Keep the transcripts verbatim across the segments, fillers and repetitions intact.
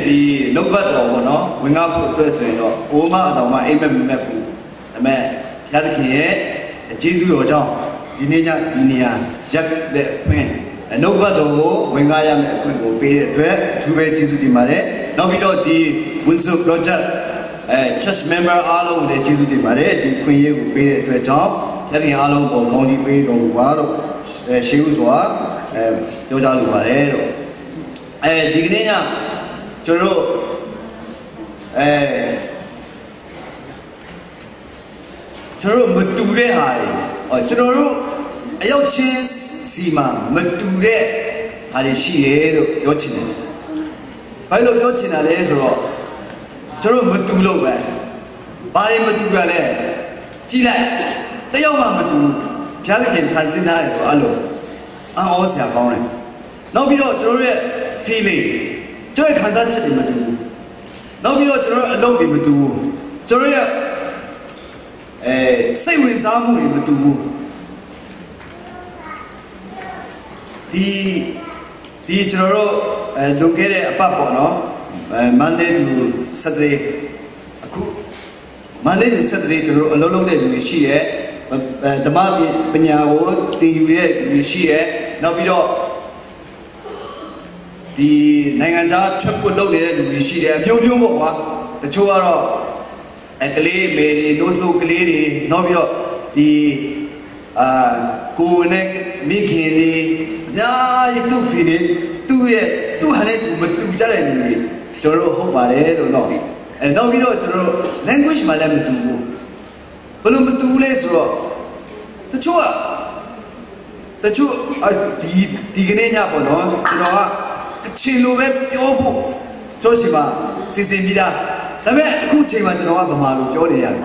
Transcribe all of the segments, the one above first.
ဒီနှုတ်ကပတ်တော်ပေါ့နော် ဝင်ငါဖို့အတွက်ဆိုရင်တော့ အိုမအတောင်မှအိမ်မက်မက်ဘူး။ ဒါပေမဲ့ဘုရားသခင်ရဲ့ကျေးဇူးတော်ကြောင့် ဒီနေ့ညဒီနေရာရပ်တဲ့အခွင့် အဲနှုတ်ကပတ်တော်ကိုဝင်ငါရမယ့်အခွင့်ကိုပေးတဲ့အတွက်အထူးပဲကျေးဇူးတင်ပါတယ်။ နောက်ပြီးတော့ဒီ Windsor Project အဲ church member အားလုံးကိုလည်းကျေးဇူးတင်ပါတယ်။ ဒီခွင့်ရေးကိုပေးတဲ့အတွက်ကြောင့်ဘုရားသခင်အားလုံးကိုကောင်းကြီးပေးတော်မူပါလို့အဲရှေးဦးစွာအဲပြောကြားလိုပါတယ်လို့ အဲဒီကနေ့ညကျွန်တော်တို့အဲကျွန်တော်တို့မတူတဲ့ဟာတွေဟောကျွန်တော်တို့အရောက်ချင်းစီမှာမတူတဲ့ဟာတွေရှိတယ်လို့ပြောချင်တယ်။ ဘာလို့ပြောချင်တာလဲဆိုတော့ကျွန်တော်တို့မတူလို့ပဲဘာတွေမတူတာလဲကြည့်လိုက်တယောက်မှမတူဘူးဘုရားသခင်ဖန်ဆင်းထားတယ်ဆိုတော့အဲ့လိုအံ့ဩစရာကောင်းတယ်။ နောက်ပြီးတော့ကျွန်တော်တို့ရဲ့ feeling ကျွန်တော်ရဲ့ခံစားချက်တွေမတူဘူးနောက်ပြီးတော့ကျွန်တော်တို့အလုပ်တွေမတူဘူးကျွန်တော်တို့ရဲ့အဲစိတ်ဝင်စားမှုတွေမတူဘူးဒီဒီကျွန်တော်တို့အဲလွန်ခဲ့တဲ့အပတ်ပေါ့နော်အဲ Monday to Saturday အခု Monday to Saturday ကျွန်တော်တို့အလုပ်လုပ်တဲ့လူတွေရှိတယ်အဲဓမ္မပညာကိုသင်ယူတဲ့လူတွေရှိတယ်နောက်ပြီးတော့ဒီနိုင်ငံသားထွက်ဖို့လုပ်နေတဲ့လူတွေရှိတယ်အမျိုးမျိုးပေါ့ကွာတချို့ကတော့အဲကလေးအမေတွေလို့ဆိုကလေးတွေနောက်ပြီးတော့ဒီအာကိုယ်နဲ့မိခင်တွေအများကြီးသူ့ feeling သူ့ရဲ့သူ့ဟာနဲ့သူမတူကြတဲ့လူတွေကျွန်တော်တို့ဟုတ်ပါတယ်လို့တော့အဲနောက်ပြီးတော့ကျွန်တော်တို့ language မှာလည်းမတူဘူးဘယ်လိုမတူလဲဆိုတော့တချို့ကတချို့အဒီဒီကနေ့ညပေါ့နော်ကျွန်တော်ကကချင်လိုပဲပြောဖို့ပြောချင်ပါစီစဉ်ပြီးသားဒါပေမဲ့အခုချိန်မှာကျွန်တော်ကဗမာလိုပြောနေရတယ်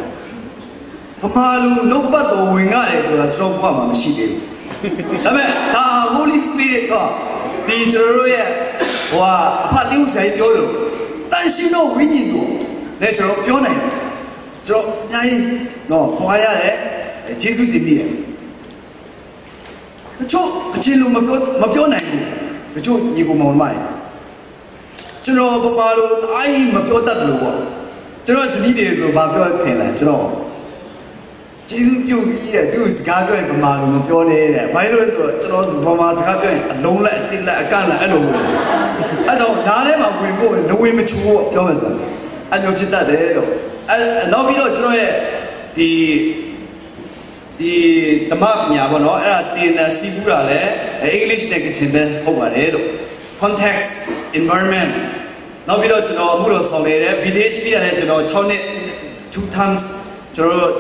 ဗမာလိုနှုတ်ပတ်တော်ဝင်ရတယ်ဆိုတာကျွန်တော်ဘဝမှာမရှိသေးဘူးဒါပေမဲ့ဒါ Holy Spirit တော့ဒီကျွန်တော်တို့ရဲ့ဟိုဟာအဖတ်သင်းဦးဆရာကြီးပြောလို့တန်ရှင်းသောဝိညာဉ်ကိုလည်းကျွန်တော်ပြောနိုင်တယ်ကျွန်တော်အများကြီးတော့ခေါ်ရရတယ်ကျေးဇူးတင်မိတယ်တချို့အချင်းလိုမပြောမပြောနိုင်ဘူးတချို့ညီကောင်မောင်မတွေကျွန်တော်ဗမာလိုတအားကြီးမပြောတတ်တယ်လို့ပေါ့ကျွန်တော်ဇနီးတွေလိုဘာပြောထင်လဲကျွန်တော်ကျေးဇူးပြုပြီးတဲ့သူစကားပြောရင်ဗမာလိုမပြောနဲ့တဲ့ဘာလို့လဲဆိုတော့ကျွန်တော်ဗမာစကားပြောရင်အလုံးလိုက်အတိလိုက်အကန့်လိုက်အဲ့လိုမျိုးအဲ့တော့နားထဲမှာဝင်ဖို့နဝင်မချိုးပြောမယ်ဆိုတော့အဲ့လိုဖြစ်တတ်တယ်လို့အဲ့နောက်ပြီးတော့ကျွန်တော်ရဲ့ဒီဒီဓမ္မပညာပေါ့နော်အဲ့ဒါတင်တဲ့စီးပူးတာလည်း English နဲ့ကချင်ပဲဟုတ်ပါတယ်လို့ context environment နောက်ပြီးတော့ကျွန်တော်အမှုတော်ဆောင်နေတယ် B D H ပြီးတာနဲ့ကျွန်တော်6နှစ်2 times ကျွန်တော်တို့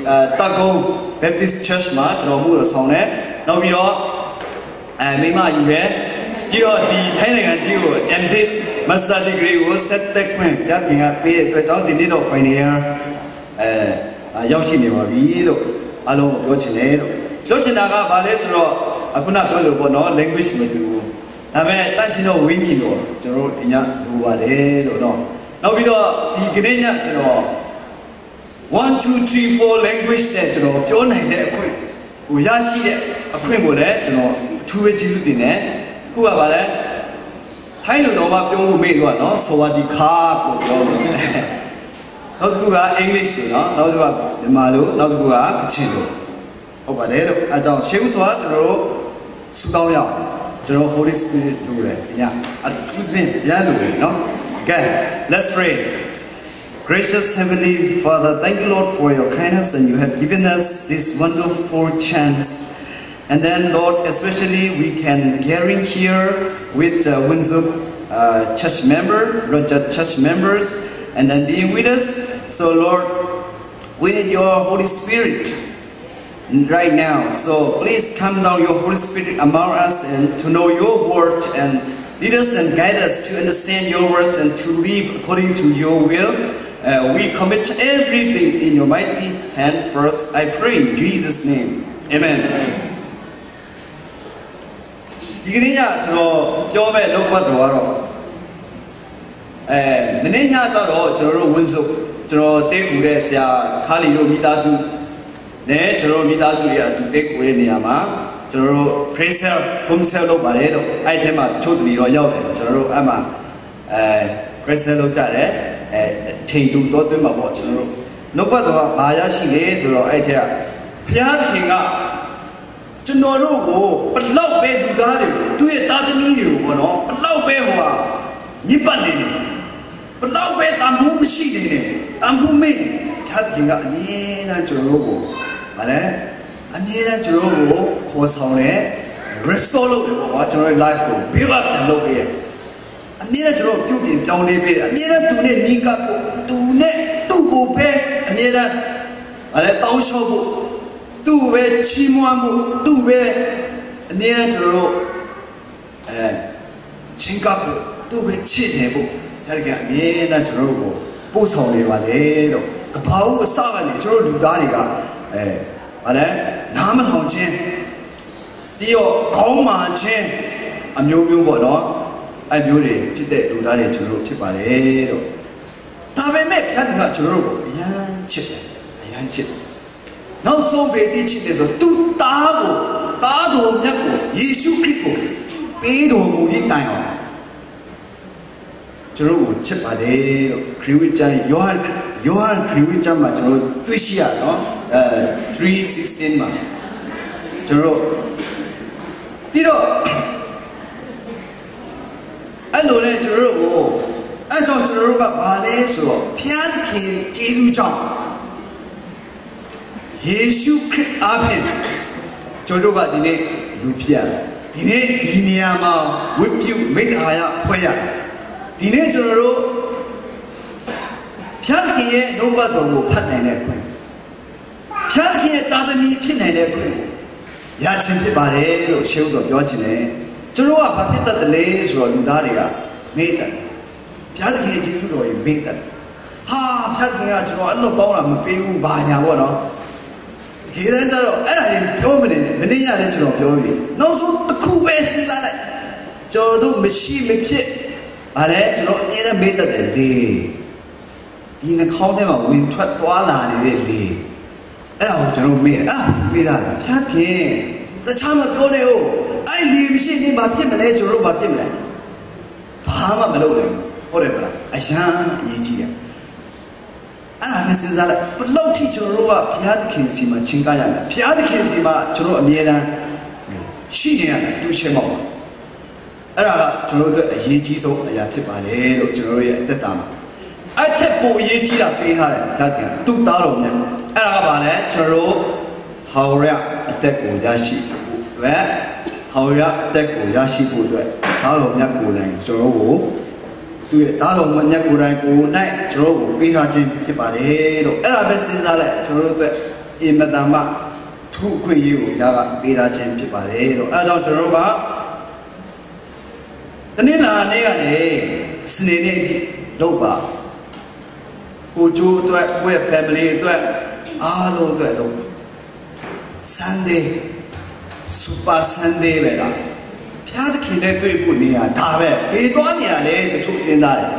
အဲတကုံး Baptist Church မှာကျွန်တော်အမှုတော်ဆောင်တယ်နောက်ပြီးတော့အဲမိမယူရဲပြီးတော့ဒီထိုင်းနိုင်ငံကြီးကို M.Div Master Degree ကိုဆက်သက်ခွင့်ပြတင်ပေးတဲ့အတွက်ကြောင့်ဒီနေ့တော့ final year အဲအာရောက်ရှိနေပါပြီလို့အားလုံးကိုပြောချင်တယ်လို့ပြောချင်တာကဘာလဲဆိုတော့အခုနပြောလို့ပေါ့နော် language မတူဘူးဒါပေမဲ့တန့်ရှင်းသောဝိညာဉ်တော်ကျွန်တော်တို့တင်ရလိုပါတယ်လို့နော်နောက်ပြီးတော့ဒီကနေ့ညကျွန်တော်1 2 3 4 language နဲ့ကျွန်တော်ပြောနိုင်တဲ့အခွင့်ကိုရရှိတဲ့အခွင့်ကိုလည်းကျွန်တော်အထူးပဲကျေးဇူးတင်တယ်အခုကဘာလဲထိုင်းလိုတော့မှပြောလို့မေ့တော့နော် สวัสดีครับ လို့ပြောလို့နောက်တစ်ခုက English တွေနော်နောက်တစ်ခုကမြန်မာလိုနောက်တစ်ခုကကချင်လိုဟုတ်ပါတယ်လို့အဲကြောင့်ရှေးဦးစွာကျွန်တော်တို့ဆူတောင်းရအောင်ကျွန်တော် Holy Spirit လိုတယ်ဒီညအထူးသဖြင့်ဘုရားလိုတယ်နော်ကဲ let's pray Gracious Heavenly Father, thank you, Lord, for your kindness, and you have given us this wonderful chance. And then, Lord, especially we can gathering here with uh, Windsor uh, church member, Roger church members, and then being with us. So, Lord, we need your Holy Spirit right now. So please come down your Holy Spirit among us and to know your word and lead us and guide us to understand your words and to live according to your will. Uh, we commit everything in your mighty hand first. I pray in Jesus' name. Amen. ဒီကနေ့ညကျွန်တော်ပြောမဲ့လောကပတ်တော်ကတော့အဲမနေ့ညကတော့ကျွန်တော်တို့ဝင်းစုပ်ကျွန်တော်တဲကူတဲ့ဆရာခါလီတို့မိသားစုနဲ့ကျွန်တော်တို့မိသားစုတွေအတူတဲကူတဲ့နေရာမှာကျွန်တော်တို့ Fraser Home Cell လုပ်ပါတယ်တော့အဲ့ထဲမှာတချို့တလေတော့ရောက်တယ်ကျွန်တော်တို့အဲ့မှာအဲ present လုပ်ကြတယ်အဲအချိန်တူတော့တွင်းမှာပေါ့ကျွန်တော်တို့နှုတ်ပတ်တော်ကဘာရရှိလဲဆိုတော့အဲ့ထက်ကဘုရားသခင်ကကျွန်တော်တို့ကိုဘယ်လောက်ပဲလူသားတွေကိုသူ့ရဲ့သားသမီးတွေကိုပေါ့နော်ဘယ်လောက်ပဲဟိုဟာညစ်ပတ်နေနေဘယ်လောက်ပဲတန်ဖိုးမရှိနေနေတန်ဖိုးမဲ့နေဘုရားသခင်ကအမြဲတမ်းကျွန်တော်တို့ကိုဗာလဲအမြဲတမ်းကျွန်တော်တို့ကိုခေါ်ဆောင်တယ် restore လုပ်တယ်ပေါ့ကွာကျွန်တော်ရဲ့ life ကို build up ပြန်လုပ်ပေးတယ်အမြဲတမ်းကျွန်တော်တို့ပြုပြင်ပြောင်းလဲပေးတယ်အမြဲတမ်းသူနဲ့နီးကပ်ဖို့သူနဲ့သူ့ကိုပဲအမြဲတမ်းဗာလဲတောင်းလျှောက်ဖို့သူ့ကိုပဲချီးမွမ်းဖို့သူ့ကိုပဲအမြဲတမ်းကျွန်တော်တို့အဲချင်းကပ်ဖို့သူ့ကိုပဲချစ်နေဖို့ဘုရားသခင်အမြဲတမ်းကျွန်တော်တို့ကိုပို့ဆောင်နေပါတယ်လို့ကဘာဦးအစကနေကျွန်တော်တို့လူသားတွေကအဲဗာလဲနားမထောင်ခြင်းပြီးတော့ခေါင်းမာခြင်းအမျိုးမျိုးပေါ့နော်အဲ့မျိုးတွေဖြစ်တဲ့လူသားတွေကျွန်တော်တို့ဖြစ်ပါတယ်လို့ဒါပေမဲ့ဘုရားသခင်ကကျွန်တော်တို့ကိုအရမ်းချစ်တယ်အရမ်းချစ်တယ်နောက်ဆုံးပဲသိချင်တယ်ဆိုသူ့သားကိုသားတော်မြတ်ကိုယေရှုခရစ်ကိုပေးတော်မူသည့်တိုင်အောင်ကျွန်တော်ကိုချစ်ပါတယ်လို့ခရစ်ဝိကျမ်းယောဟန်ယောဟန်ခရစ်ဝိကျမ်းမှာကျွန်တော်တွေ့ရှိရနော်အဲ3:16မှာကျွန်တော်ပြီးတော့အဲ့လိုနဲ့ကျွန်တော်တို့ကိုအဲ့ကြောင့်ကျွန်တော်တို့ကဘာလဲဆိုတော့ဘုရားသခင်ကျေးဇူးကြောင့်ယေရှုခရစ်အားဖြင့်ကျွန်တော်တို့ကဒီနေ့လူဖြစ်ရတယ်ဒီနေ့ဒီနေရာမှာဝတ်ပြုမိတ္တဟာယဖွဲ့ရတယ်ဒီနေ့ကျွန်တော်တို့ဘုရားသခင်ရဲ့နှုတ်ပတ်တော်ကိုဖတ်နိုင်တဲ့အခွင့်ဘုရားသခင်ရဲ့တာသမီဖြစ်နိုင်တဲ့အခွင့်ကိုရချင်ဖြစ်ပါတယ်လို့ရှေးဥစွာပြောချင်တယ်ကျွန်တော်ကဘာဖြစ်တတ်တယ်လဲဆိုတော့လူသားတွေကမေးတတ်တယ်ဘုရားသခင်ရဲ့ကျေးဇူးတော်ကြီးမေးတတ်တယ်ဟာဘုရားသခင်ကကျွန်တော်အဲ့လိုကောင်းတာမပေးဘူးဘာညာပေါ့နော်တကယ်တမ်းကျတော့အဲ့ဒါတွေပြောမနေနဲ့မနေ့ညလည်းကျွန်တော်ပြောပြီနောက်ဆုံးတစ်ခုပဲစဉ်းစားလိုက်ကျွန်တော်တို့မရှိမဖြစ်ဗာလဲကျွန်တော်အမြဲတမ်းမေးတတ်တယ်လေဒီနှာခေါင်းထဲမှာဝင်ထွက်သွားလာနေတဲ့လေအဲ့ဒါကိုကျွန်တော်မေးအဲ့ဒါမေးတာလေဘုရားသခင်တခြားမပြောနဲ့ဟုတ်အဲ့လေမရှိနေဘာဖြစ်မလဲကျွန်တော်တို့ဘာဖြစ်မလဲဘာမှမလုပ်နိုင်ဘူးဟုတ်တယ်မလားအရမ်းအရေးကြီးတယ်အဲ့ဒါနဲ့စဉ်းစားလိုက်ဘယ်လောက်ထိကျွန်တော်တို့ကဘုရားသခင်စီမှာချင်းကားရလဲဘုရားသခင်စီမှာကျွန်တော်အမြဲတမ်းရှိနေရတယ်သူ့ရှဲမောက်ပါအဲ့ဒါကကျွန်တော်တို့အတွက်အရေးကြီးဆုံးအရာဖြစ်ပါတယ်လို့ကျွန်တော်တို့ရဲ့အသက်တာမှာအဲ့ထက်ပိုအရေးကြီးတာပေးထားတယ်ဘုရားသခင်သူ့သားတော်မြတ်အဲ့ဒါကဘာလဲကျွန်တော်တို့ထာဝရအသက်ကိုရရှိဖို့အတွက်ထာဝရအသက်ကိုရရှိဖို့အတွက်သားတော်မြတ်ကိုယ်တိုင်ကျွန်တော်တို့ကိုသူ့ရဲ့သားတော်မြတ်ကိုယ်တိုင်ကိုယ်၌ကျွန်တော်တို့ကိုပေးထားခြင်းဖြစ်ပါတယ်လို့အဲ့ဒါပဲစဉ်းစားလိုက်ကျွန်တော်တို့အတွက်အင်မတန်မှထူးအခွင့်အရေးကိုဘုရားကပေးထားခြင်းဖြစ်ပါတယ်လို့အဲဒါကြောင့်ကျွန်တော်တို့ကတနင်္လာနေ့ကနေစနေနေ့အထိလုပ်ပါကိုကျိုးအတွက်ကိုယ့်ရဲ့ family အတွက်အားလုံးအတွက်လုပ်ပါ Sunday Super Sunday ပဲလားဘုရားသခင်နဲ့တွေ့ဖို့နေရဒါပဲဘယ်သွားနေရလဲတချို့တင်းသားတယ်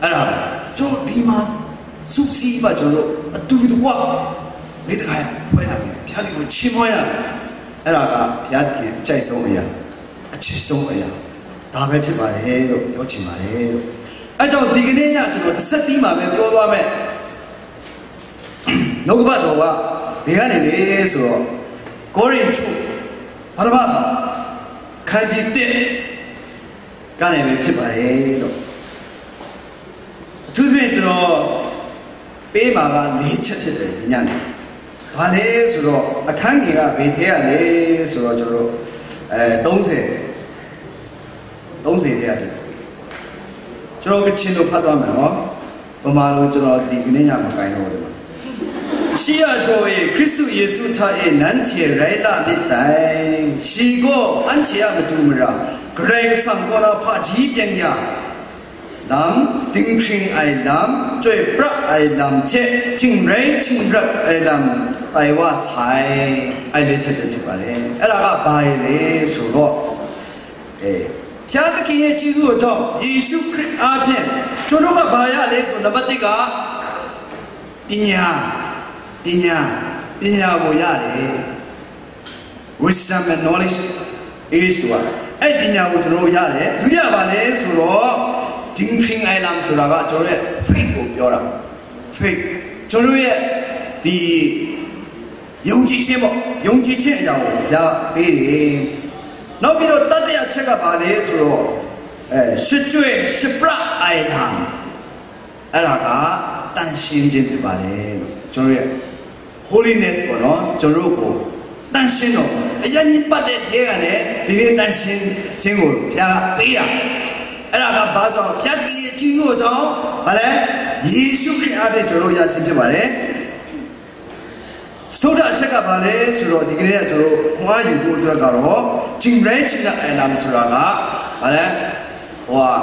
အဲ့ဒါပဲကျိုးဒီမှာစူးစီးပါကျွန်တော်တို့အတူတကွမိတ္တခါရဖွဲ့ရမယ်ဘုရားသခင်ကိုချီးမွမ်းရမယ်အဲ့ဒါကဘုရားသခင်အကြိုက်ဆုံးအရာအချစ်ဆုံးအရာဒါပဲဖြစ်ပါတယ်လို့ပြောချင်ပါတယ်လို့အဲကြောင့်ဒီကနေ့ညကျွန်တော်တစ်ဆက်ပြီးမှပဲပြောသွားမယ်နှုတ်ကပတ်တော်ကဘယ်ကနေလဲဆိုတော့ကောရိန္သုပထမဆောင်ခန်းကြီး1ကနေပဲဖြစ်ပါတယ်လို့အထူးသဖြင့်ကျွန်တော်ပေးမှာက၄ချက်ဖြစ်တယ်ဒီညနေ။ဘာလဲဆိုတော့အခန်းငယ်ကဘယ်ထဲရလဲဆိုတော့ကျွန်တော်အဲ30 30ထဲရတယ်။ကျွန်တော်ကချင်လို့ဖတ်သွားမယ်နော်။ဗမာလိုကျွန်တော်ဒီကနေ့ညမကင်တော့ဘူး။ရှိရကြော်၏ခရစ်သူယေရှုထံ့နန်းချေရဲလာမစ်တိုင်ရှိကိုအန်ချေအမတူမရာဂရေဆံကောရာဖာကြီးပြန်ညာ လမ်တင်းခရင်အိုင်လမ်ကျွဲ့ပြတ်အိုင်လမ်ချက်ချင်းရင်းချင်းရတ်အိုင်လမ်တိုင်ဝါဆိုင်အိုင်လေးချက်တဲ့ဖြစ်ပါတယ်အဲ့ဒါကဘာလဲဆိုတော့အဲဖျားသခင်ရဲ့ကျေးဇူးတော်ကြောင့်ယေရှုခရစ်အားဖြင့်ကျွန်တော်ကဘာရလဲဆိုနံပါတ်1ကပညာပညာပညာကိုရတယ် wisdom and knowledge is ဆိုတာအဲ့ပညာကိုကျွန်တော်တို့ရတယ်ဒုတိယဘာလဲဆိုတော့ Dinghpring ai lam sara ga, ကျွန်တော်ရဲ့ faith ကိုပြောတာ faith ကျွန်တော်ရဲ့ဒီယုံကြည်ခြင်းပေါ့ယုံကြည်ခြင်းအရာကိုဘုရားပေးတယ်နောက်ပြီးတော့တတိယအချက်ကဘာလဲဆိုတော့အဲရှစ်ကြွယ်ရှစ်ပြအိုင်လံအဲ့ဒါကတန်ရှင်းခြင်းဖြစ်ပါတယ်လို့ကျွန်တော်ရဲ့ holiness ပေါ့နော်ကျွန်တော်တို့ကိုတန်ရှင်းတော့အရညစ်ပတ်တဲ့ထဲကလည်းဒီနေ့တန်ရှင်းခြင်းကိုဘုရားပေးတာအဲ့ဒါကဘာကြောင့်ဘုရားတည်ရဲ့ကြီးမှုအကြောင်းဘာလဲယေရှုခရစ်အပြင်ကျွန်တော်ရခြင်းဖြစ်ပါတယ်စတုဒ္ဒအချက်ကဘာလဲဆိုတော့ဒီကနေ့ကကျွန်တော်ခွန်အားယူဖို့အတွက်ကတော့ Jingrai Chinat Island ဆိုတာကဘာလဲဟိုဟာ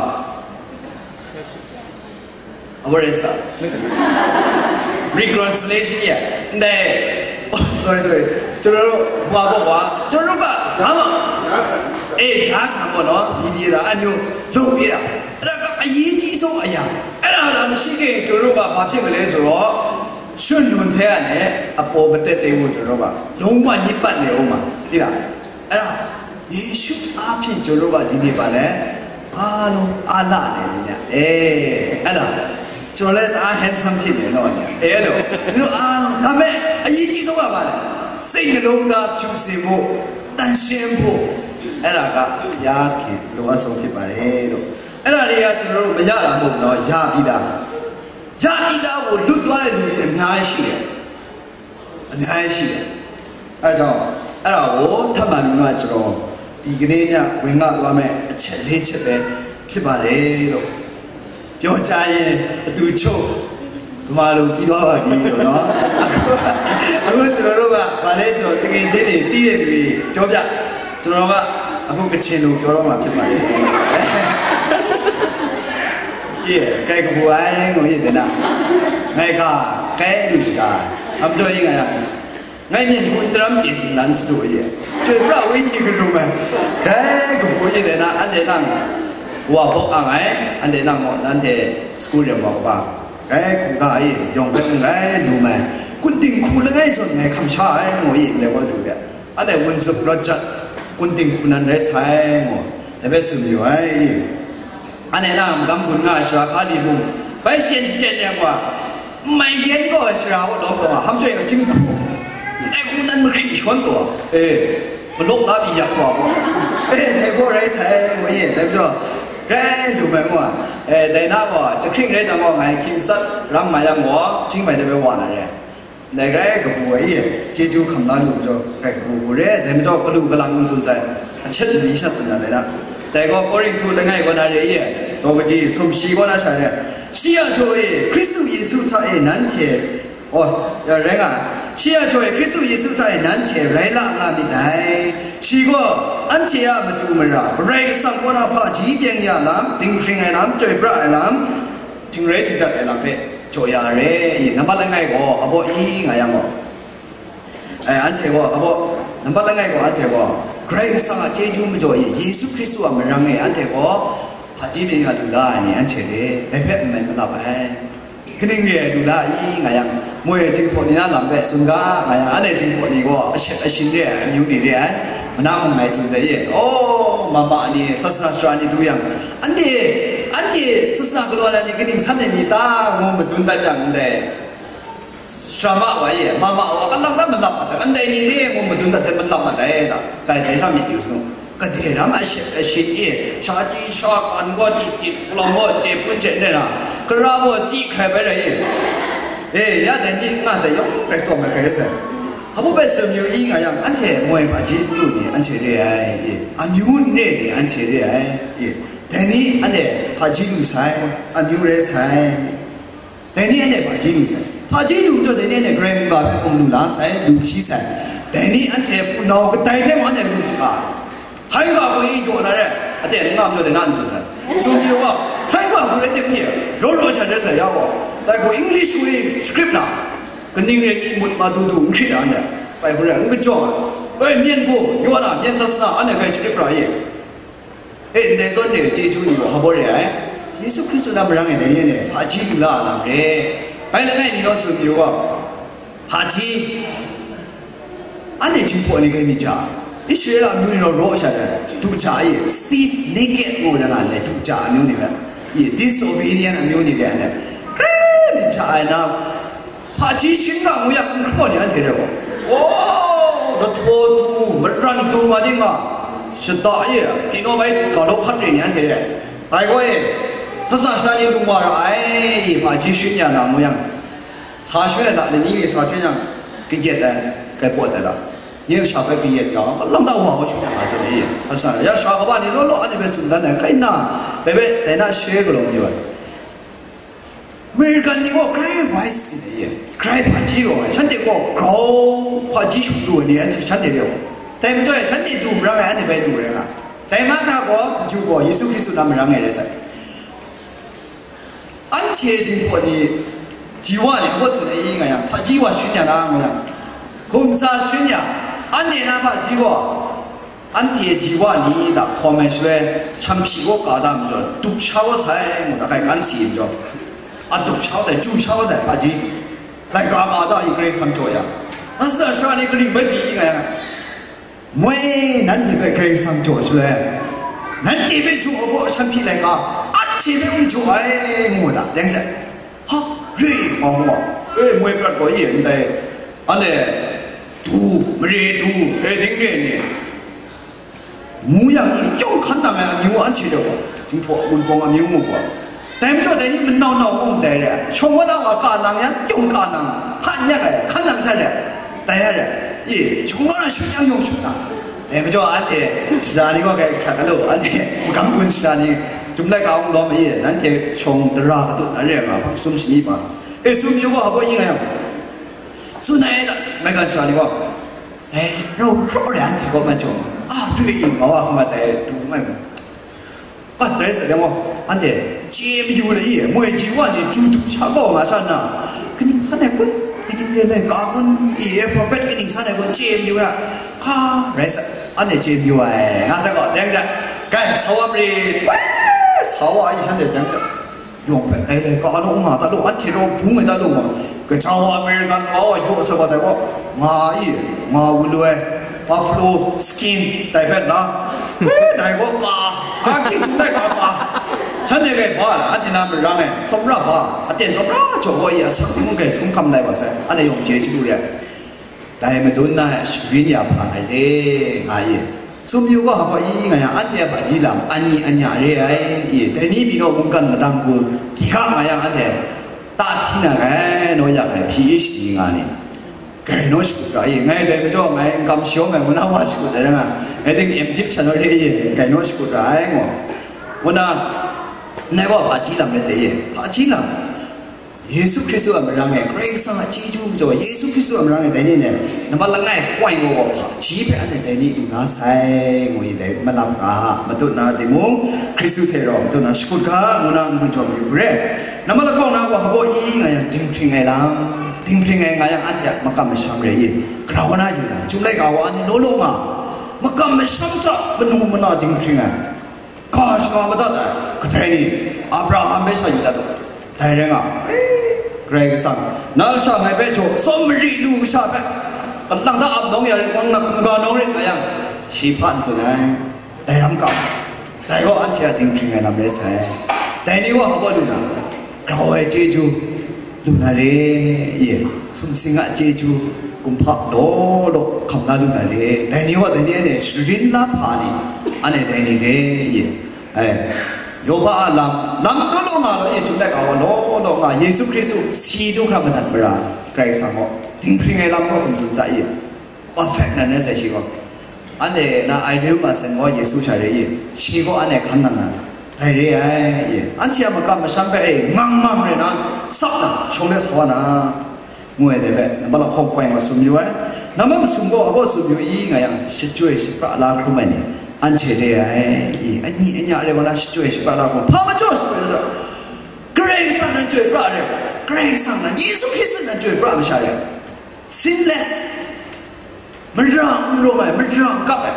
What is that? Reconciliation ရဲ့ sorry sorry ကျွန်တော်တို့ဟိုပါပေါ့ကွာကျွန်တော်တို့ကဘာမှအေးဂျာခံပေါ့နော်ဒီပြေတာအမျိုးလုပ်ပေးတာအဲ့ဒါကအရေးကြီးဆုံးအရာအဲ့ဒါကမရှိခဲ့ရင်ကျွန်တော်တို့ကဘာဖြစ်မလဲဆိုတော့ရှင်လွန်ထဲကနေအပေါ်မတက်သေးဘူးကျွန်တော်တို့ကလုံးဝညစ်ပတ်နေအောင်ပါဒီလားအဲ့ဒါယေရှုအားဖြင့်ကျွန်တော်တို့ကဒီနေ့ပါလဲအားလုံးအားလနေနေအဲအဲ့ဒါကျွန်တော်လည်းအား handsome ဖြစ်နေတော့ညာအဲလို့ဒီလိုအားလုံးဒါပေမဲ့အရေးကြီးဆုံးကဘာလဲစိတ်နှလုံးသားဖြူစင်ဖို့တန်ရှင်းဖို့အဲ့ဒါကဘုရားခင်လိုအပ်ဆုံးဖြစ်ပါတယ်လို့အဲ့ဒါတွေကကျွန်တော်တို့မရတာမဟုတ်ဘူးနော်ရပြီးသားရပြီးသားကိုလွတ်သွားတဲ့လူတွေအများကြီးရှိတယ်အများကြီးရှိတယ်အဲကြောင့်အဲ့ဒါကိုထပ်မံပြီးမှကျွန်တော်ဒီကနေ့ညဝင်ငှသွားမဲ့အချက်လေးချက်ပဲဖြစ်ပါတယ်လို့ပြောကြရင်အတူချုပ်ဗမာလိုပြီးသွားပါပြီလို့နော်အခုအခုကျွန်တော်တို့ကဘာလဲဆိုတော့တကယ်ချင်းနေတီးတဲ့လူတွေပြောပြကျွန်တော်ကအခုကချင်လိုပြောတော့မှာဖြစ်ပါတယ်耶，该个不爱我也得啦，那个该就是个，俺们做应该呀。 ငါ့မျက်နှာကိုတရမ်းကျေစုလမ်းစတိုးရဲ့ကြွေပြဝိညာဉ်ကလူမယ်ခဲကဘူရဲ့တဲ့နာအန်တဲ့နံဝါဘောအငိုင်အန်တဲ့နံမော်နန်တဲ့စကူရမော်ပါခဲခုကအေးယောင်ပဲငိုင်လူမယ်ကွန်တင်ခုလငိုင်ဆိုငိုင်ခမ်ရှာငိုင်လေဝတူတဲ့အဲ့ဒါဝန်စုပ်ရတ်ချက်ကွန်တင်ခုနန်ရဲဆိုင်မော်တပည့်စုမျိုးအေး Ane na gam gun nga shara hka li mung, bai shen shachyen yang wa, mai yen gaw shara wa lawm gaw, ham chyoi ga jing hku, ndai hku nan mahkri shawn gaw, e, malawk la pyi yak wa gaw, e, dai gaw rai sai, ngu ye, dai majaw, rai lu mai ngu a, e, dai na gaw, jahkring rai jang gaw, ngai hkying sat ram nga yang gaw, jing mai dai bai wa na re. Dai grai kabu ai e, chyeju hkam la lu majaw, grai kabu hku re, dai majaw galu galang n tsun sai, ahkyet mali sha tsun na dai na. Dai gaw Korinhtu langai kaw na re e, daw kaji sumshi kaw na sha re, shi a jaw e, Hkristu Yesu hta e nanhte, oh, ya rai nga, shi a jaw e, Hkristu Yesu hta e nanhte rai la nga myit dai. Shi gaw, anhte a matu mara, Karai Kasang kaw na hpaji byeng ya lam, dinghpring ai lam, chyoi pra ai lam, Htingrai htingdat ai lam hpe jaw ya re i, nambat langai gaw abaw i nga yang gaw, ai, anhte gaw abaw, nambat langai gaw anhte gaw, Karai Kasang a chyeju majaw i, Yesu Hkristu a marang e anhte gaw, hpaji myit ya lu la ai ni anhte re, dai hpe n mai malap ai. Kaning re ai lu la i nga yang, moi ai Jinghpaw ni na lam hpe tsun ga nga yang, anhte Jinghpaw ni gaw ashep ashin re ai, amyu ni re ai, mana mung mai tsun sai e, aw, mama ni, sasana sara ni du yang, Anhte, anhte sasana galaw na ni kaning san ai ni ta ngu madun dat yang ndai sara ma wa ye, ma ma wa, kalang ta malap ma ta, ndai ni ni ngu madun dat de malap ma ta e ta, kai dai sha myit yu sanu. Kade ram a she, a she ye, sha ji sha kan gaw dit dit, pulang gaw je pun je ne na, kara gaw si hkrai bai rai ye. E, ya dai ni nga sai yawng rai tsawm ai hkrai rai sai. Hpa bai sum yu i nga yang, anhte moi ma ji lu ni anhte re ai ye, amyu ne ni anhte re ai ye. Dai ni anhte hpaji lu sai, amyu re sai. Dai ni anhte hpaji lu sai. Hpaji lu majaw dai ni anhte Karai Kasang hpe mung lu la sai, lu hti sai. Dai ni anhte hpunau kadai hte mung anhte lu shaga. Htai ga hku i jaw na re, ade n nga majaw dai na n tsun sai. Sum yu gaw, htai ga hku rai tip ni, raw raw sha rai sai ya gaw. Dai hku English hku i script na, kaning rai ni mut ma du du n hkrit da anhte. Bai hku rai, n kajaw ai. Bai, myen gaw, yaw na, myen sasana, anhte hkai script ra ye. E, ndai zawn de chyeju ni gaw hpa baw re ai? Yesu Hkristu na marang e dai ni e hpaji lu la a lam re. Bai langai mi naw tsun mayu gaw, hpaji, anhte Jinghpaw ni grai myit ja, Israela amyu ni naw raw sha ai, du ja e, stiff necked ngu na nga ndai du ja amyu ni hpe. Disobedient amyu ni re ai, grai myit hta ai na, hpaji shin nga ngu yak n hkraw ni anhte re gaw, o, lahtaw du, maran du ma di nga, shada e, pyi naw bai ga law hkat re ni anhte re. Dai gaw e, kasa sha ni lung wa ra ai, hpaji shin ya na ngu yang, sa shun ai da, lani mi sa shun yang, kayat ai, kai pawt ai da. Nye sha bai kayat ya, malang da wa wa shun yang a sa ni, a sa ya sha kaba ni law law, anhte bai tsun dan ai, kai na, bai bai, dai na share galaw yu ai. American ni gaw grai wise ni ye, grai hpaji rawng ai, shanhte gaw grau hpaji shut lu ai ni, anhte shanhte re gaw. Dai majaw shanhte du marang ai, anhte bai du rai nga. Dai ma hkra gaw, ju gaw, Yesu Hkristu na marang ai rai sai. Anhte Jinghpaw ni, ji wa ni, awa tsun ai nga yang, hpaji wa shin ya na, nga yang, hkum sa shin ya, anhte na hpaji gaw, anhte ji wa ni da hkawm ai shaloi, shanhpyi gaw ka da majaw, dup sha wa sai, ngu da, kai kan si majaw, a dup sha wa sai, ju sha wa sai, hpaji, laika ka da i Karai Kasang jaw ya, nsa sha ni kaning bai pyi nga yang, moi, nanhte hpe Karai Kasang jaw shaloi, nanhte hpe jaw ai gaw shanhpyi laika, anhte hpe n jaw ai, ngu da, deng sai. Ha, re, ma huma, e, moi prat gaw ye ndai, anhte, du, mare du, e, ding re ni, ngu yang, i, yawng hkan nang ai amyu anhte de gaw, Jinghpaw a wunpawng amyu mu gaw, dai majaw dai ni manau nau ngu ndai re, shawng wa na wa ka nang yang, yawng ka nang, hkan yak ai, hkan nang san re, dai ya re, i, shawng wa na shut yang yawng shut na, dai majaw anhte, shara ni gaw kai hkrat ga lu, anhte, magam gun shara ni, Chyum laika hkawng lawm e, nanhte shawng tara katut na re nga, sum shani ba. E, sum yu gaw, hpa yu nga yang, tsun ai da, maigan sha ni gaw, dai rau hpraw re anhte gaw, man chyawm, a, doi ing, ma wa hkama dai du mai mu. Pat rai sa yang gaw, anhte chye mayu le i, moi ji wa ni ju du sha gaw nga sha na, kaning san ai kun, kaning re lai ka kun, i, e, prophet kaning san ai kun, chye mayu ya, hka rai sa, anhte chye mayu ai, nga sa gaw, deng sha, kai, sa wa mare, kai, sa wa ai shanhte deng sha. Yawng hpe dai laika nu nga ta lu, anhte rau bung ai ta lu ma, kaja wa American wa wa yaw sa wa dai gaw, nga i, nga wu lu ai, buffalo skin dai hpe na, e, dai gaw ka, a, ki htum dai ka ka, shanhte gai ba la, anhte na marang e, tsawmra ba, aten tsawmra jaw gaw i, asak n gai sum hkam lai wa sai, anhte yawng chye chyalu re ai. Dai madun na sharin ya hpa ai re, nga ye. Sum yu gaw hpa i nga yang, anhte a hpaji lam ani anya re ai, i, dai ni pyi naw mungkan madang hku, hti hka nga yang, anhte ta hti na ai, naw ya ai, P H D nga ni, gai naw shakut ra i, ngai dai majaw ngai n kam shawng ai, ngu na wa shakut ai rai nga, ngai ding M Div chan naw re i, gai naw shakut ra ai, ngu, ngu na, nai gaw hpaji lam rai sai i, hpaji lam. Yesu Hkristu a marang e, Karai Kasang a chyeju majaw, Yesu Hkristu a marang e, dai ni e, nambat langai kawai gaw gaw hpaji hpe anhte dai ni lu na sai, ngu i dai malap nga, matut na timung, Hkristu hte rau matut na shakut ga, ngu na n-gun jaw mayu re. Nambat lahkawng na gaw hpa i nga yang, dinghpring ai lam, dinghpring ai nga yang, anhte a makam masham re i, grau na yu na, Chyum laika wa anhte law law nga, makam masham hta manu mana dinghpring ai. Ga shaga madat ai, kadai ni, Abraham hpe sha yu dat u, dai rai nga, e, Karai Kasang, na kasha ngai hpe jaw, tsawm mari lu kasha hpe, kalang ta ap nawng ya rit, nang hkungga nawng rit nga yang, shi hpa n tsun ai, dai ram kau, dai gaw anhte a dinghpring ai lam rai sai, dai ni gaw hpa lu na, grau ai chyeju, lu na re, ye, sumsing a chyeju, kumhpa law law hkam la lu na re, dai ni gaw dai ni anhte sharin la hpa ni, anhte dai ni re, ye, ai, Yoba a lam, lam law law nga law, ye, Chyum laika wa law law nga, Yesu Hkristu si du hkra madat mara, Karai Kasang gaw, dinghpring ai lam gaw hkum tsun sa, ye, perfect nan rai sai shi gaw. Anhte na ai lyu ma sen gaw Yesu sha re i, shi gaw anhte hkan nang na, dai re ai i, anhte a makam masham hpe e ngang mang re na, tsap na, shawng de sa wa na, ngu ai dai hpe, nambat lahkawng kawai nga sum yu ai, nambat masum gaw abaw sum yu i nga yang, shachyoi shapra la hkrum ai ni, anhte re ai i, ani anya re wa na, shachyoi shapra la hkrum, hpa majaw shachyoi shapra, Karai Kasang nan chyoi pra re, Karai Kasang nan, Yesu Hkristu nan chyoi pra masha re, sinless, mara n rawng ai, mara n kap ai,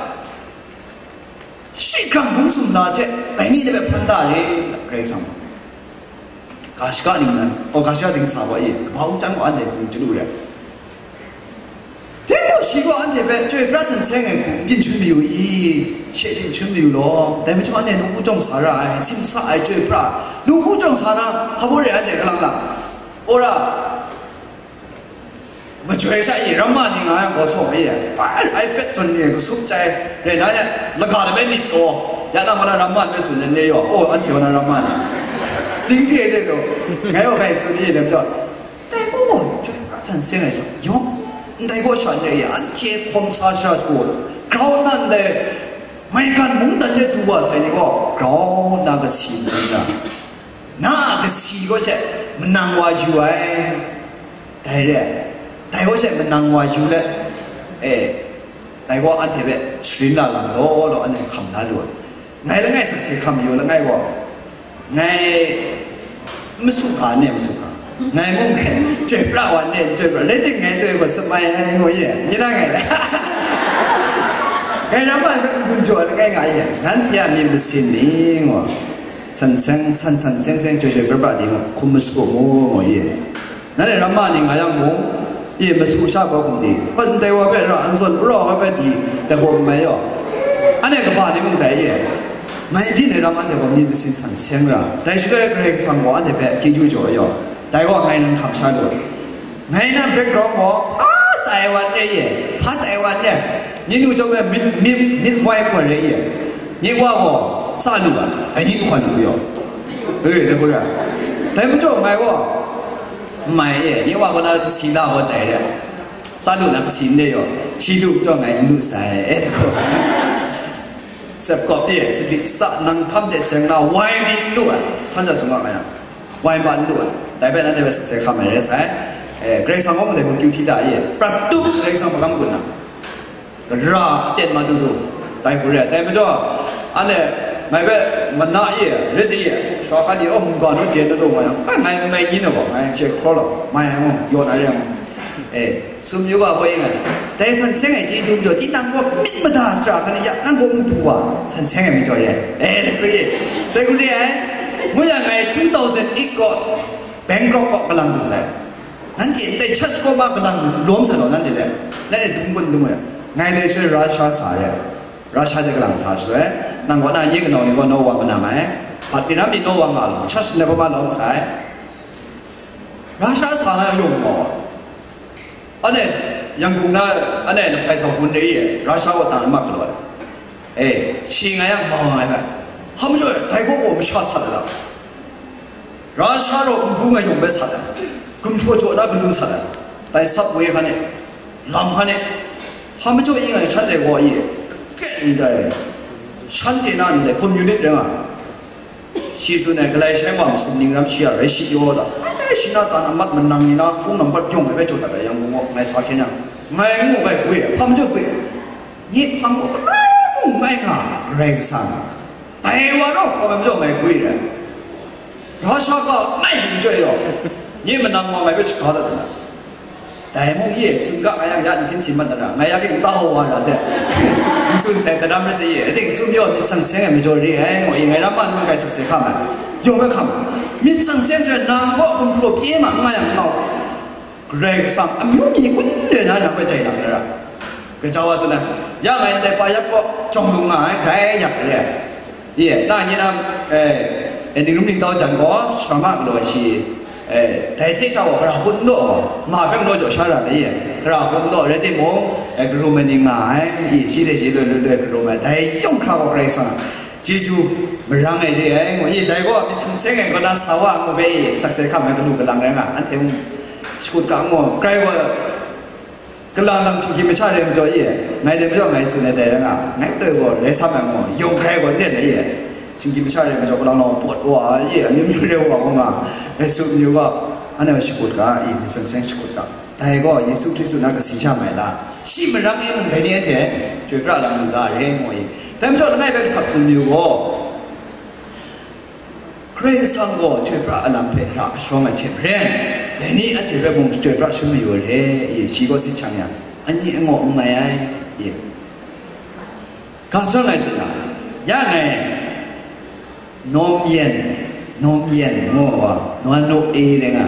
shi hkrang hpung sumla hte dai ni de hpe hpan da re, Karai Kasang gaw. Ga shaka ning nan, o, ga shaka dingsa gaw e, kabau chyang gaw anhte hpung chyalu re. Dai gaw shi gaw anhte hpe chyoi pra hten seng ai hku byin shin mayu i, she byin shin mayu law, dai majaw anhte nawku jawng sa ra ai, simsa ai chyoi pra, Nugu jawng sa na, hpa baw re anhte kalang lang. Ora, majoi sha e, ramma ni nga yang gaw saw e, bai, ai pet zawn e, kasup chyai, rai na ya, laga de bai myit taw, ya na ma na ramma ni bai tsun ai re yaw, o, anhte gaw na ramma ni. Ting re de lo, ngai gaw kai tsun e, lam jaw. Dai gaw, chyoi pra san seng ai, yawng, ndai gaw sha re e, anhte hkawm sa sha shagu, grau nan dai, maigan mungdan de du wa sai ni gaw, grau na kasi mung ra. Na a kasi gaw she manang wa yu ai, dai re ai, dai gaw she manang wa yu let, e, dai gaw anhte hpe sharin la lam law law, anhte hkam la lu ai. Ngai langai sakse hkam yu langai gaw, ngai masu hka ne, masu hka, ngai mung ngai chyoi pra wa ne, chyoi pra, rai ting ngai doi gaw samai ai ngu ye, ni na ngai le. Ngai na ma gun jaw langai nga ye, nanhte a myit masin ni ngu. San seng, san san seng seng, chyoi chyoi pra pra di mu, hkum masu mu, mu ye. Nanhte ramma ni nga yang mung, ye masu sha kau hkum di, ndai wa hpe ra, n zawn, ura wa hpe di, dai gaw n mai yaw. Anhte kaba ni mung dai ye. Ngai byin ai ram anhte gaw myit masin san seng ra, dai shaloi Karai Kasang gaw anhte hpe chyeju jaw yaw. Dai gaw ngai nan hkam sha lu. Ngai na background gaw, hpa tai wa n re ye, hpa tai wa n re. Ni nu chyawm ai mid, mid, midwife wa re ye. Nye wa gaw sa lu ai, dai ni du hkwan lu yaw. E, dai hku ra. Dai majaw ngai gaw, n mai e, nye wa gaw na kasi la gaw dai re. Sa lu na kasi n re yaw, shi lu majaw ngai n lu sai, e, dai hku. Sep kawp e, sadi sa nang hkam de seng na, wai mi n lu ai, san ja sung nga yang. Wai ma n lu ai. Dai bai nanhte bai sakse hkam ai re sai. E, Karai Kasang gaw ndai hku kyu hpyi da e. Prat tup Karai Kasang magam gun na. Gara aten ma du du. Dai hku re ai. Dai majaw, anhte ngai hpe mana e, rai sa e, shawka ni, oh, mungga nu de na lu nga yang, kai ngai n mai ni na gaw, ngai hkye hkraw law, mai ai ngu, yaw na re ai ngu. E, sum yu ga hpoi nga, dai san seng ai chyeju majaw, tinang gaw myit mada shara hkan e ya, nang gaw n du wa, san seng ai majaw re ai. E, dai hku re, dai hku re ai. Ngu yang ngai two thousand eight gaw Bangkok kaw kalang du sai. Nanhte ndai church kaw ma kalang lawm sai law, nanhte dai. Nanhte dung gun dung ai. Ngai dai shaloi Russia sa re ai. Russia de kalang sa shaloi, nang kaw na nye kanau ni gaw naw wa manang ai. Hpat mi ram mi naw wa nga law, church ndai kaw ma lawm sai. Russia sa na yawng gaw, anhte, Yangon na, anhte, na hpai sa gun de e, Russia wa tang mat galaw ai. E, shi nga yang ma ai bai. Hpa majaw, dai gaw gaw masha sat ai ta? Russia rau n bung ai yawng bai sat ai. Gumhpraw jaw na galun sat ai. Dai subway hkan e, lam hkan e. Hpa majaw ing ai shanhte gaw e, kren ndai, shanhte na ndai communist rai nga. Shi tsun ai, galai shai wa masum ning ram shi a rai shi yaw da. E, shi na tan amat manang ni na hpung nampat yawng ai bai jaw dat ai, Yangon gaw ngai sa hkyen yang, ngai ngu bai gwi ai, hpa majaw gwi ai. Nye hpang gaw galai mung ngai nga, Karai Kasang. Dai wa rau hkawm ai majaw ngai gwi rai. Russia ga ngai ning chyoi yaw, nye manang wa ngai hpe shaga dat ai. Dai mung ye, tsun ga ngai yang ya nsin sin mat na ra, ngai ya king ta hau wa ra de. N tsun sai, daram rai sai ye, ating tsun yaw myit san seng ai majaw re ai, ngu i ngai ram man ngai sakse hkam ai. Yawng hpe hkam ai. Myit san seng chyoi nang gaw gumhpraw pye ma n nga yang n nga u ga. Karai Kasang amyu myi kun re na, nang hpe jai lam na ra. Gaja wa tsun ai, ya ngai ndai pa yap gaw, jawng lung nga ai, grai yak re ai. Ye, na ni na, eh, eh, ning rum ning tau jan gaw, shama galaw ai shi, eh, dai hte sha gaw, gara hkun n daw gaw, ma hpe n daw jaw sha ra ai, ye, gara hkun n daw, rai timung, eh, karum ai ni nga ai, ye, shi hte shi loi loi loi karum ai, dai yawng hkra gaw Karai Kasang a chyeju marang ai re ai, ngu, ye, dai gaw, myit san seng ai gaw na sa wa, ngu hpe, ye, sakse hkam ai galu galang rai nga, anhte mung, shakut ga, ngu, grai gaw, Kalang lang shinggyim masha re majaw e, ngai dai majaw ngai tsun ai dai rai nga, ngai loi gaw rai sam ai ngu, yawng grai gaw n ren ai e. Shinggyim masha re majaw kalang lang pawt wa e, amyu myu re wa wa nga, ngai tsun myu ga, anhte shakut ga e, myit san seng shakut ga. Dai gaw Yesu Hkristu na kasi sha mai la, shi marang e mung dai ni anhte chyoi pra lam lu la re, ngu e. Dai majaw langai bai kahtap tsun myu gaw, Karai Kasang gaw chyoi pra a lam hpe ra a shawng ai hte maren, dai ni anhte hpe mung chyoi pra shangun mayu ai re, ye, shi gaw sit shang yang, ani angaw n mai ai, ye. Ga zawn ai hte na, ya ngai, Nawm Yen, Nawm Yen ngu ai wa, Nawm Yen, Nawm Yen rai nga,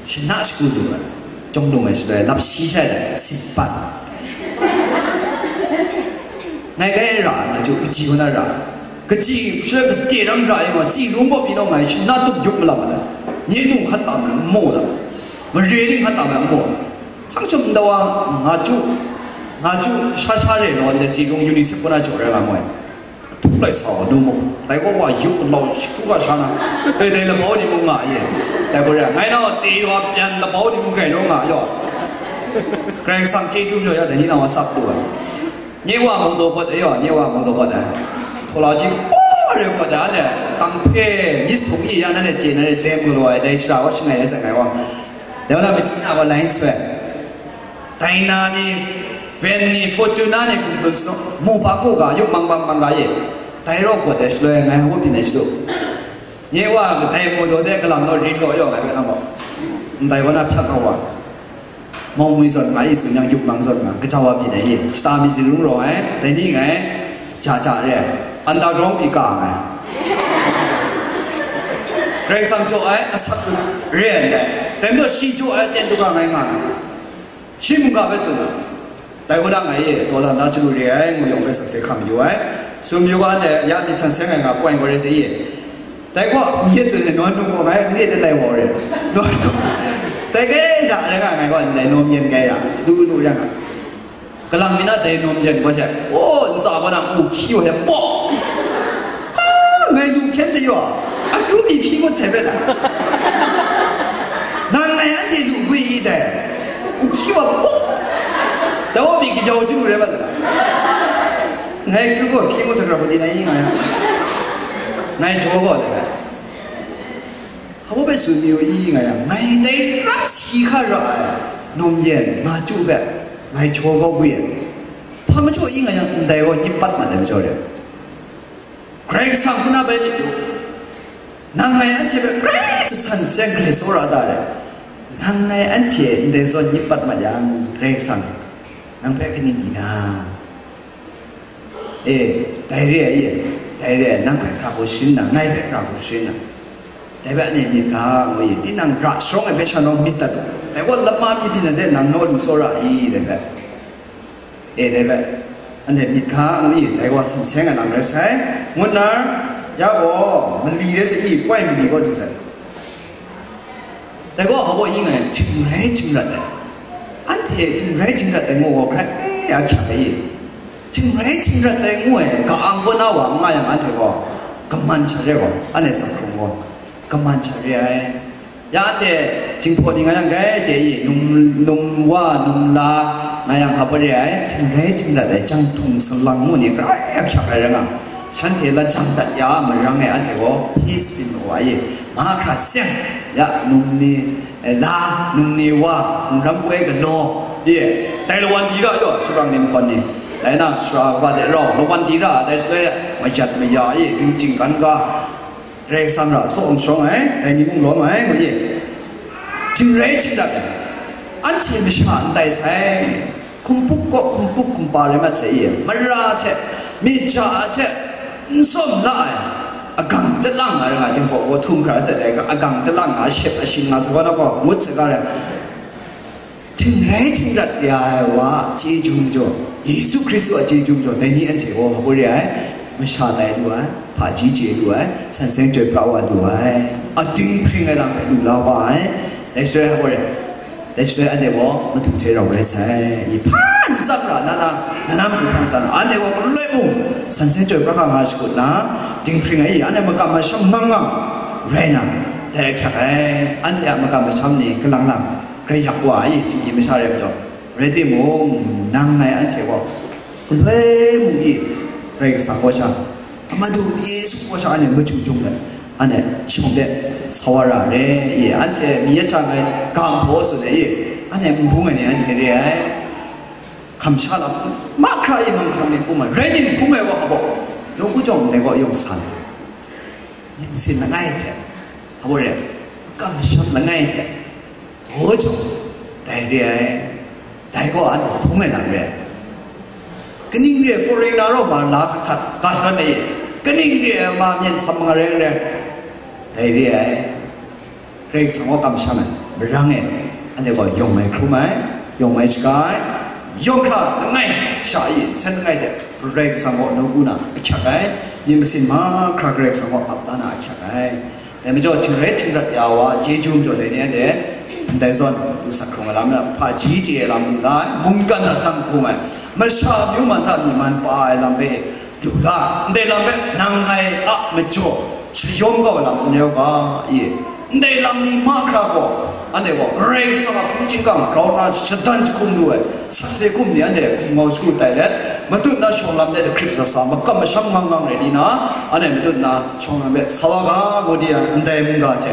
shana shagu lu ai, chyawm lung ai shaloi, lap shi shai ai, sit bat. Ngai kai ra ai, ngai chyu, kaji kaw na ra ai. Kaji shaloi kade ram ra yang wa, si rung gaw pyi naw ngai, shi na tup yup malap ma ta? Nye nu hkat tam ai n maw ta? Mare ning hkat tam ai n maw? Hpang chyum ntawa nga chyu, nga chyu sha sha re naw, ndai si rung UNICEF kaw na jaw rai nga moi. Htuk lai sa wa nu mu. Dai gaw wa yup lau shi hku ga sha na. Dai dai labau ni mung nga ye. Dai gaw re, ngai naw te yaw byan labau ni mung gai naw nga yaw. Karai Kasang chyeju majaw ya, dai ni na wa sap lu ai. Nye wa mung daw kawt ai yaw, nye wa mung daw kawt ai. Htaw la ji hpaw re kawt ai, anhte tang hpe myit sung yi ya, nanhte chye, nanhte dem galaw ai, dai shara wa shangai ai sai ngai wa. Dai wa na myit na wa lai n swe. Dai na ni, Van ni, Fortuner ni, hkum tsun sanu, mu pa mu ga, yup mang bang mang ga ye. Dai raw kawt ai shaloi, ngai hawbin ai shadu. Nye wa, kadai mu daw de, galang naw rin gaw yaw ngai hpe na gaw. Ndai wa na hpyak nga wa. Mawng ngwi zawn nga, i tsun yang yup mang zawn nga, kaja wa byin ai i, shata mi zin rung rawng ai, dai ni ngai, ja ja re ai, underground pyi ka nga ai. Karai Kasang jaw ai, asak re ai ndai, dai majaw shi jaw ai, ten du ga ngai nga ai. Shi mungga hpe tsun ai. Dai gaw na ngai e, taw dan na chyalu re ai, ngu yawng hpe sakse hkam yu ai. Sum yu ga le, ya myit san seng ai nga, point gaw re se ye. Dai gaw, n ye tsun ai, nawn nung gaw ngai, n re de lai wa re. Nawn nung. Dai gaw, da rai nga ngai gaw, ndai nawm yen gai ra, chyalu lu rai nga. Kalang mi na dai nawm yen gaw she, o, ntsa gaw na, u hkyi wa she, paw! Ka, ngai lu hkyen se yaw, akyu mi hpyi ngut sai bai la. Nang ngai anhte lu gwi i dai, u hkyi wa paw! Daw mi kayau chyalu rai bai la. Ngai kyu gaw hpyi ngut hkra padi na i ngai. Ngai jaw gaw dai. Hpa bai tsun mi u i nga yang, ngai dai rap si hka ra ai, nawm yen, nga chyu hpe, ngai jaw kau gwi ai. Hpa majaw i nga yang, ndai gaw nyip pat mat ai majaw re. Karai Kasang hku na bai myit u. Nang ngai anhte hpe grai jasan seng grai tsawra da re. Nang ngai anhte ndai zawn nyip pat mat yang, Karai Kasang, nang hpe kaning di na? E, dai re ai e, dai re ai, nang hpe hkra hku sharin na, ngai hpe hkra hku sharin na. Dai hpe anhte myit ga ngu i, tinang ra sharawng ai hpe sha naw myit dat u. Dai gaw lama mi byin ai de nang naw lu tsawra i, dai hpe. E, dai hpe, anhte myit ga ngu i, dai gaw san seng ai lam rai sai, ngut na, ya gaw, mali rai sai i, poi mali gaw du sai. Dai gaw, hpa gaw i nga yang, htingrai htingrat ai. Anhte htingrai htingrat ai ngu gaw, hkrai a hkyak ai. Htingrai htingrat ai ngu ai, ka-ang kaw na wa n nga yang, anhte gaw, kaman sha re gaw, anhte zaphkrung gaw, kaman sha re ai. Ya anhte, Jinghpaw ni nga yang, gai chye i, num, num wa, num la, nga yang, hpa re ai, htingrai htingrat ai, janghtung salang ngu ni, hkrai a hkyak ai rai nga. Shanhte lajang dat ya marang e anhte gaw peace byin mawa i, mahkra seng, ya, num ni, eh, la, num ni wa, num ram poi galaw, ye, dai lawan di ra yaw, sharang ni mahkawn ni, dai na, sara kaba de rau, lawan di ra, dai shaloi, mayat maya i, bingching kan ga, Karai Kasang ra, tsaw n shawng ai, dai ni mung lawm ai, ngu ye. Htingrai htingrat ai, anhte masha n tai sai, hkumpuk kaw hkumpuk hkumpa rai mat sai ye, mara hte, myit ja hte, n tsawm la ai, agang jalang nga rai nga, Jinghpaw gaw htum hkra sat ai, agang jalang nga, shep ashin nga, sa gaw na gaw, ngut saga rai. Htingrai htingrat ya ai wa a chyeju majaw, Yesu Hkristu a chyeju majaw, dai ni anhte gaw hpa re ai, masha tai lu ai, hpaji chye lu ai, san seng chyoi pra wa lu ai, adinghpring ai lam hpe lu la wa ai, dai shaloi hpa re, dai shaloi anhte gaw madu hte rau rai sai, i hpa n tsap ra na na, na na madu hpa n tsap na, anhte gaw galoi mung, san seng chyoi pra hkra nga shakut na, dinghpring ai i, anhte makam masham mang nga rai na, dai ahkyak ai, anhte a makam masham ni kalang lang, grai yak wa ai, shinggyim masha rai majaw, rai timung, nang ngai anhte gaw, galoi mung i, Karai Kasang kaw sha, Amadu Yesu kaw sha anhte machyu jung let, anhte shawng de sa wa ra re i, anhte mi ya jang ai ga hpaw tsun ai i, anhte n bung ai ni anhte re ai. Kamsha lam, mahkra i manghkang ni hpung ai, rai tim hpung ai wa gaw, nawku jawng ndai gaw yawng sa ai. Yin sin langai hte, hpa re, kamsham langai hte, daw jawng, dai re ai, dai gaw anhte hpung ai lam re ai. Kaning re ai, foreigner rau ma la hkat hkat, ga shan ai, kaning re ai, ma myen sam nga rai rai, dai re ai. Karai Kasang gaw kamsham ai, marang e, anhte gaw yawng mai hkrum ai, yawng mai shaga ai, yawng hkra langai, sha i, nsen langai hte, Karai Kasang gaw nawku na ahkyak ai, Myit masin mahkra Karai Kasang gaw ap da na ahkyak ai. Dai majaw, htingrai htingrat ya wa, chyeju majaw dai ni anhte ndai zawn, lu sat hkrung ai lam na, hpaji chye ai lam lu la ai, mungkan a dang hkung ai, masha amyu man hta myi man pa ai lam hpe lu la, ndai lam hpe nang ngai a majaw shayawm kau ai lam n rai u ga, i? Ndai lam ni mahkra gaw, anhte gaw Karai Kasang a hpung chyingkang grau na shadan jahkum lu ai, sakse hkum ni anhte hkum ngau shagu tai let, matut na shawng lam de hkrit sa sa, makam masham ngang ngang rai ni na, anhte matut na shawng lam de sa wa ga, ngu di yang, ndai mungga hte,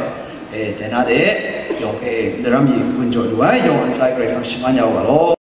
e, dai na de, yawng hpe, daram yi n-gun jaw lu ai, yawng antsa e Karai Kasang shaman ya u ga law.